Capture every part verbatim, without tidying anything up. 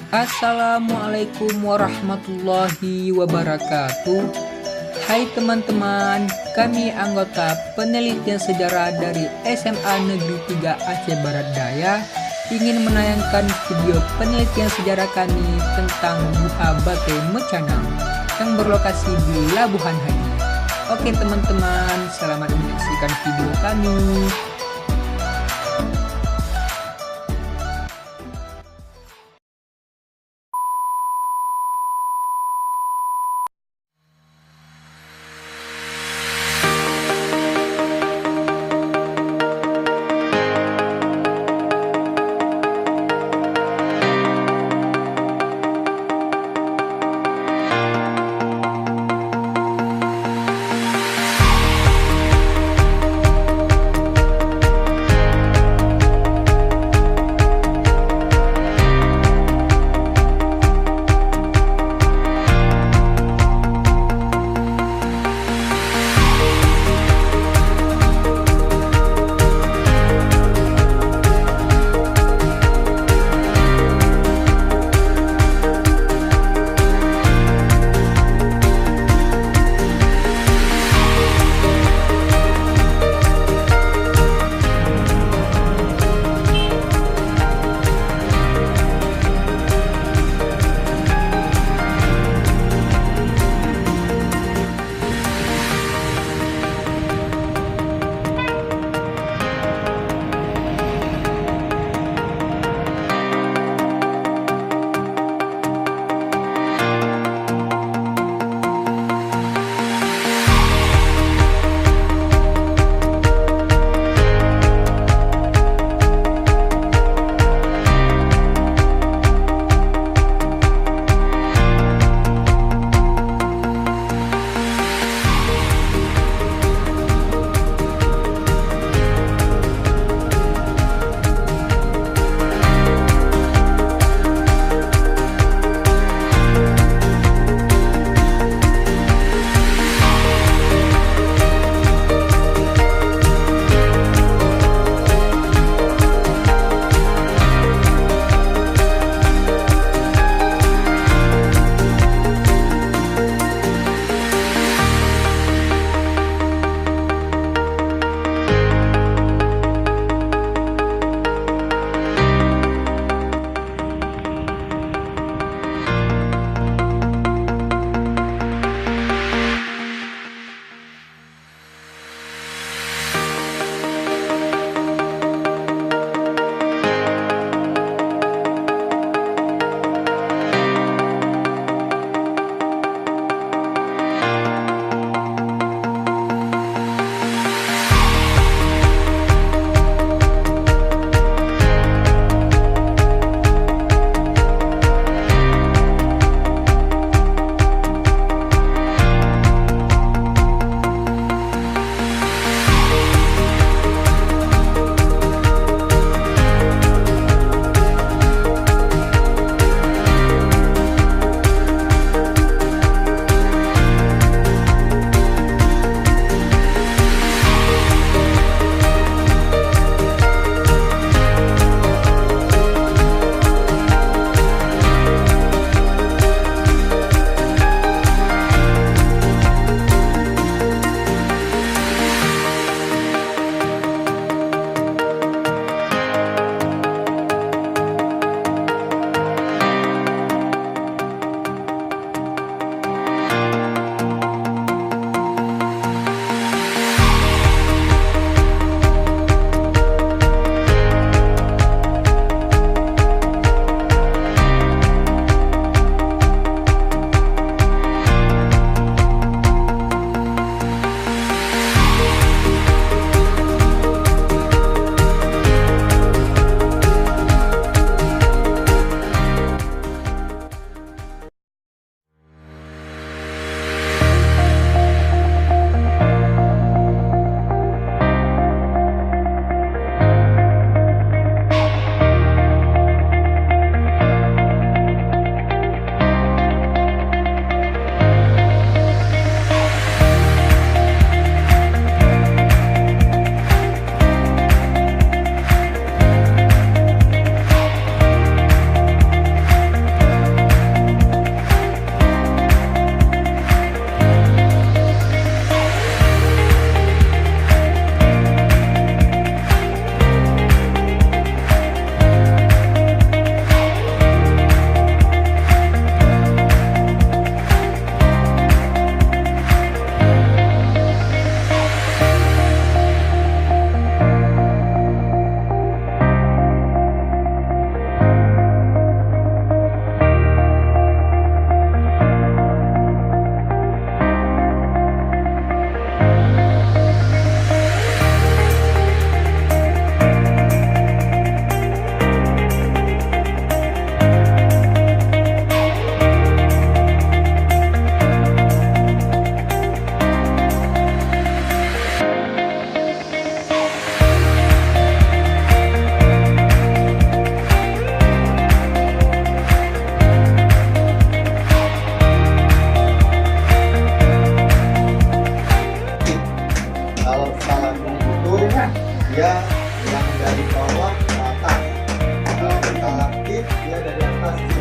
Assalamualaikum warahmatullahi wabarakatuh. Hai teman-teman, kami anggota penelitian sejarah dari S M A Negeri tiga Aceh Barat Daya ingin menayangkan video penelitian sejarah kami tentang Guha Batée Meucanang yang berlokasi di Labuhan Haji. Oke teman-teman, selamat menyaksikan video kami.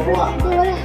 Boleh. Boleh.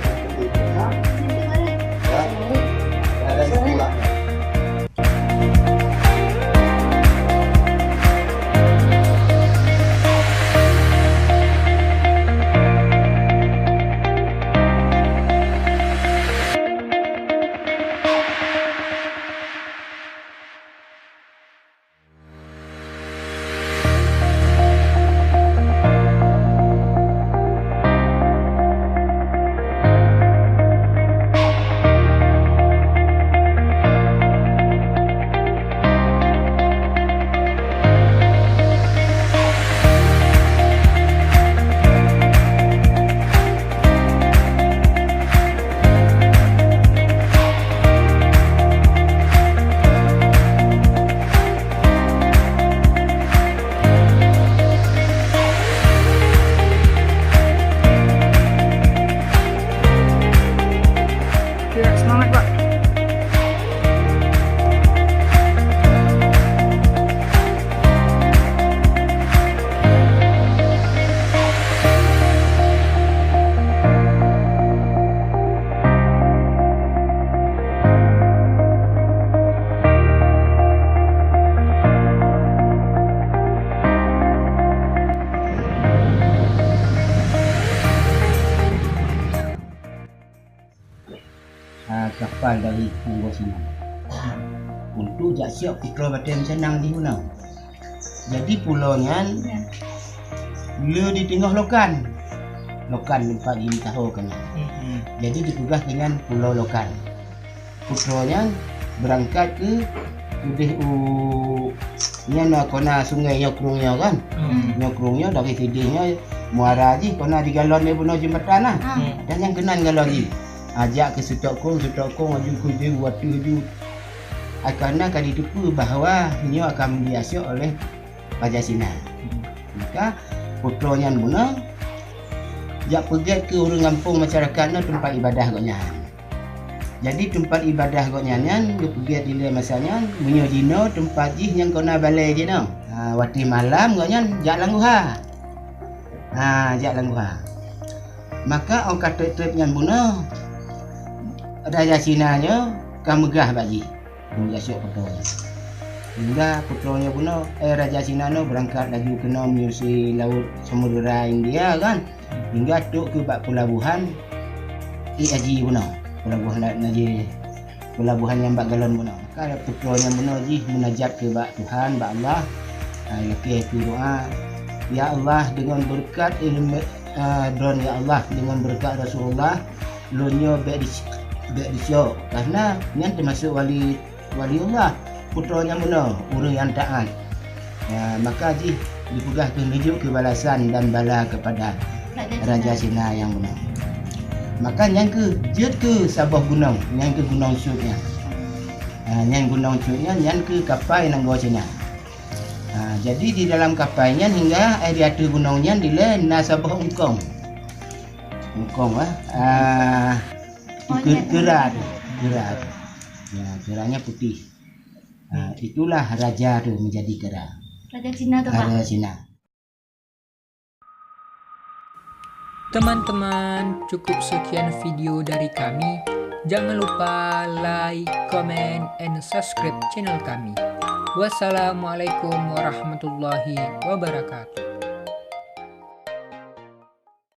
Oke, semangat, Pak. Ah, kapal dari Punggok Sinan. Untuk jak siok putroe batée meucanang di Hunang. Jadi pulo nyan le di teungoh lokan. Lokan teumpat jimeusaho keunan. Hmm. Jadi dipeugah keunan Pulo Lokan. Putroe nyan beurangkat keu udeh u nyan na kona sungai Nyokrung nyoe kan. Hmm. Nyokrung nyoe dari sideh nyoe muara jih kona jigalon lé bunoe jeumbatan nah. Hmm. Dan nyang keunan galon jih. Ajak keu Seutok Kong, Seutok Kong aju keu jih watée ju. Ai kana ka jiteupeue bahwa nyoe akan diasiok oleh Raja Sina. Maka putroe nyan bunoe jak peugét keu ureuëng gampông masyarakat nyoe teumpat ibadah gobnyan. Jadi teumpat ibadah gobnyan nyan geupeugét dilée masa nyan meunyoe jinoe teumpat jih nyang kona balée jinoe. Ha, watée malam gobnyan jak lam guha. Ha, jak lam guha. Maka óh ka treb-treb nyan bunoe Raja Sina nyoe ka meugah bak jih. Meugah siok putroe nyan. Hingga putroe nyoe bunoe, eh, Raja Sina nyoe beurangkat laju keunoe menyusui laôt Samudra India kan. Hingga trok keu bak peulabohan I Aji bunoe. Peulabohan na-, najih peulabohan nyang bak galon bunoe. Maka putroe nyan bunoe jih munajat keu bak Tuhan, bak Allah. Ah, lakée keu doa, "Ya Allah, deungon beureukat ilmu, ah, droen ya Allah, deungon beureukat Rasulullah, lôn nyoe bék di-, bék disiok." Karena nyan teumasuk wali Waliullah, putroe nyang bunoe, ureuëng nyang taát. Ya, maka jih dipeugah keu neujok keu balasan dan bala kepada Raja Sina nyang bunoe. Maka nyan keuh jeuet keu saboh gunong, nyan keuh Gunong Cut nyan. Ha, nyan Gunong Cut nyan, nyan keuh kapai nanggroe Sina. Ha, jadi di dalam kapai nyan hingga, eh, di ateueh gunong nyan dilée na saboh eungkong. Eungkong, ah, ah, Keu-, keura tu, keura tu. Ya, keuranya putih. Ha, itulah raja tu menjadi keura. Raja Cina tu, Pak? Raja Cina. Teman-teman, cukup sekian video dari kami. Jangan lupa like, comment, and subscribe channel kami. Wassalamualaikum warahmatullahi wabarakatuh.